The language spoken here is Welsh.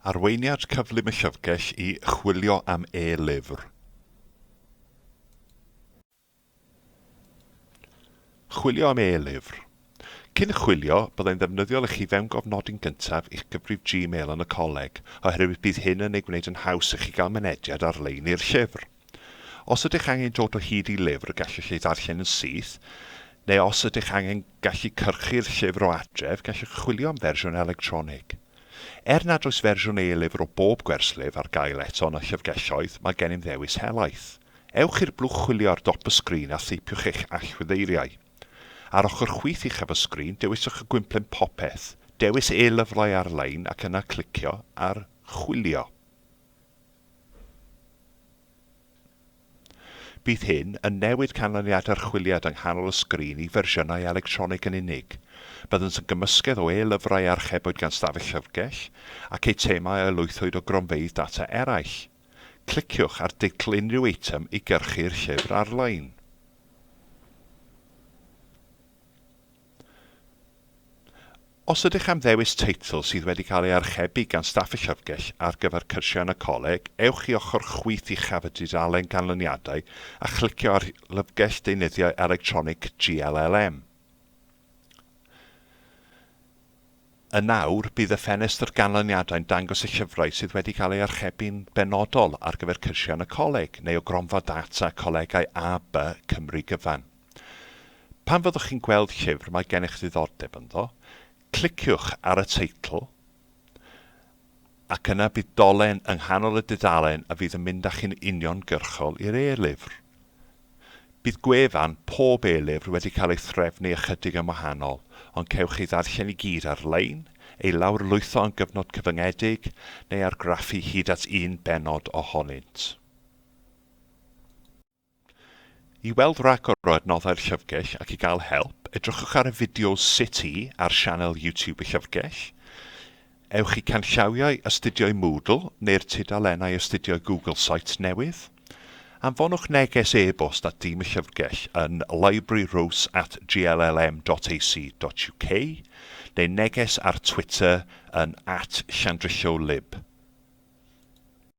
Arweiniad cyflym y llyfrgell i chwilio am e-lyfr. Chwilio am e-lyfr. Cyn chwilio, byddai'n ddefnyddiol i chi fewngofnodi'n gyntaf i'ch cyfrif Gmail yn y coleg, oherwydd bydd hyn yn ei gwneud yn haws i chi gael mynediad ar-lein i'r llyfr. Os ydych angen dod o hyd i lyfr y gallwch ei ddarllen yn syth, neu os ydych angen gallu cyrchu'r llyfr o adref, gallwch chwilio am fersiwn electronig. Er nad oes fersiwn e-lyfr o bob gwerslyfr ar gael eto yn y llyfrgelloedd, mae gennym ddewis helaeth. Ewch i'r blwch chwilio ar dop y sgrin a theipiwch eich allweddeiriau. Ar ochr chwith uchaf y sgrin, dewiswch y gwymplen Popeth, dewis E-lyfrau ar-lein ac yna clicio ar Chwilio. Bydd hyn yn newid canlyniadau'r chwiliad yng nghanol y sgrin i fersiynau electronig yn unig. Byddant yn gymysgedd o e-lyfrau a archebwyd gan staff y llyfrgell ac eitemau a lwythwyd o gronfeydd data eraill. Cliciwch ar deitl unrhyw eitem i gyrchu'r llyfr ar-lein. Os ydych am ddewis teitl sydd wedi cael ei archebu gan staff y llyfrgell ar gyfer cyrsiau yn y coleg, ewch i ochr chwith uchaf y dudalen ganlyniadau a chlicio ar Lyfrgell Deunyddiau Electronig GLLM. Yn awr, bydd y ffenestr ganlyniadau'n dangos y llyfrau sydd wedi cael eu archebu'n benodol ar gyfer cyrsiau yn y coleg neu o gronfa data Colegau A B Cymru gyfan. Pan fyddwch chi'n gweld llyfr mae gennych ddiddordeb ynddo, cliciwch ar y teitl ac yna bydd dolen yng nghanol y dudalen a fydd yn mynd â chi'n uniongyrchol i'r e-lyfr. Bydd gwefan pob e-lyfr wedi cael ei threfnu ychydig yn wahanol, ond cewch ei ddarllen i gyd ar-lein, ei lawrlwytho am gyfnod cyfyngedig, neu argraffu hyd at un bennod ohonynt. I weld rhagor o adnoddau'r llyfrgell ac i gael help, edrychwch ar y fideos Sut i ar sianel YouTube y llyfrgell. Ewch i Canllawiau Astudiau Moodle neu'r tudalennau astudio Google Sites newydd. Anfonwch neges e-bost at dîm y llyfrgell yn libraryrose@gllm.ac.uk neu neges ar Twitter yn @llandrillo_lib.